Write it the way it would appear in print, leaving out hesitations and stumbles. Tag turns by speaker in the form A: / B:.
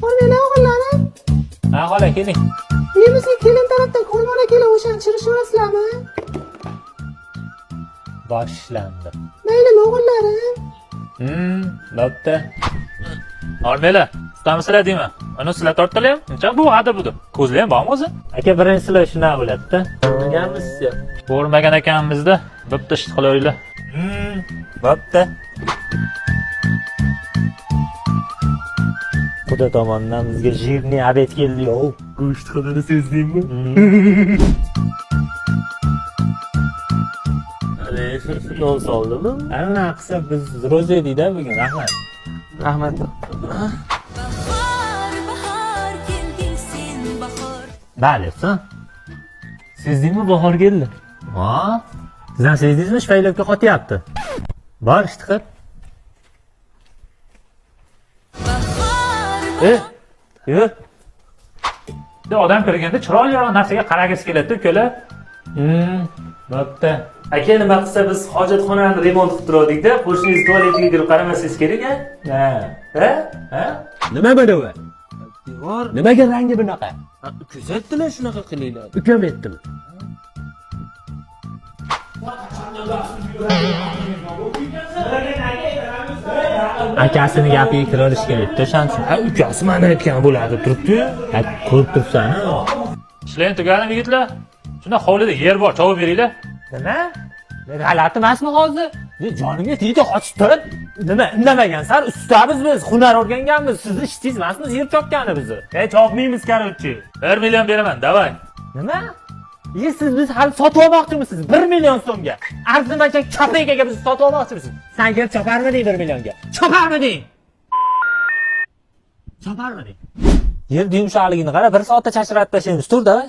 A: O'rmanglar o'g'illarim.
B: Ha xola, keling.
A: Uyimizga kelin tarafdan ko'rmona kelib o'shani chirishyapsizlarmi?
B: Boshlandi.
A: Maylimi o'g'illarim?
B: Bo'pti. Olmanglar, ustamisizlar deyman. Uni sizlar tortdilar, uncha bu hadi budu. Ko'zlar ham bormi o'zi? Aka, birinchi sizlar shunaqa bo'ladi-da.
C: Ko'rmaganmiz.
B: Ko'rmagan ekanmizda. Bo'pti, ish qilaveringlar. Bo'pti.
C: Xudo tomonidan bizga jirni obed keldi, yo'q.
B: Go'sht hidini sezdingmi?
C: Non soldimi?
B: Ana qilsa biz ro'za edik-da bugun, rahmat.
C: Rahmat.
D: Bahor, bahor kelding sen bahor.
B: Balesi. Sezdingmi, bahor keldi. Ha? Siz ham sezdingizmi, shpaylovka qotyapti. Bor, ishni qil.
D: Bahor,
B: Yur. Odam ko'rganda chiroyliroq narsaga qaragisi keladi, ukalar. Bo'pti.
C: Aka, nima qilsa biz hojatxonani remont qilib turuvdik-da, qo'shningiz tualetiga kirib qaramasangiz kerak, a?
B: Ha.
C: Ha?
B: Ha?
E: Nima bu?
C: Devor.
E: Nimaga rangi bunaqa?
C: Kuzatdilar shunaqa qilinglar.
E: Ukam aytdimi?
B: Akasini gapiga kiraverish kerak-da, o'shaning.
C: Ha, ukasi mana aytgan bo'ladi turibdi-yu.
B: Ha, ko'rib turibsan-a. Ishlar tugadimi, yigitlar? Shunda hovlida yer bor, chovib beringlar.
E: Nima? G'alati emasmi hozir? Jonimga tegdi, qochib turib. Nima, indamagan sar ustamiz biz, hunar o'rganganmiz. Sizni ishingiz emasmi yer chopgani bizni?
C: E, chopmaymiz, короче.
B: 1 million beraman, davay.
E: Nima? Ye, siz biz hali sotib olmoqchimisiz 1 million so'mga? Arzimagan kopeykaga bizni sotib olmoqchimisiz? San kelib choparmiding 1 millionga? Choparmiding? Choparmiding?
B: Yer yumshoqligini qara, 1 soatda chachratib tashlaymiz. Tur, davay.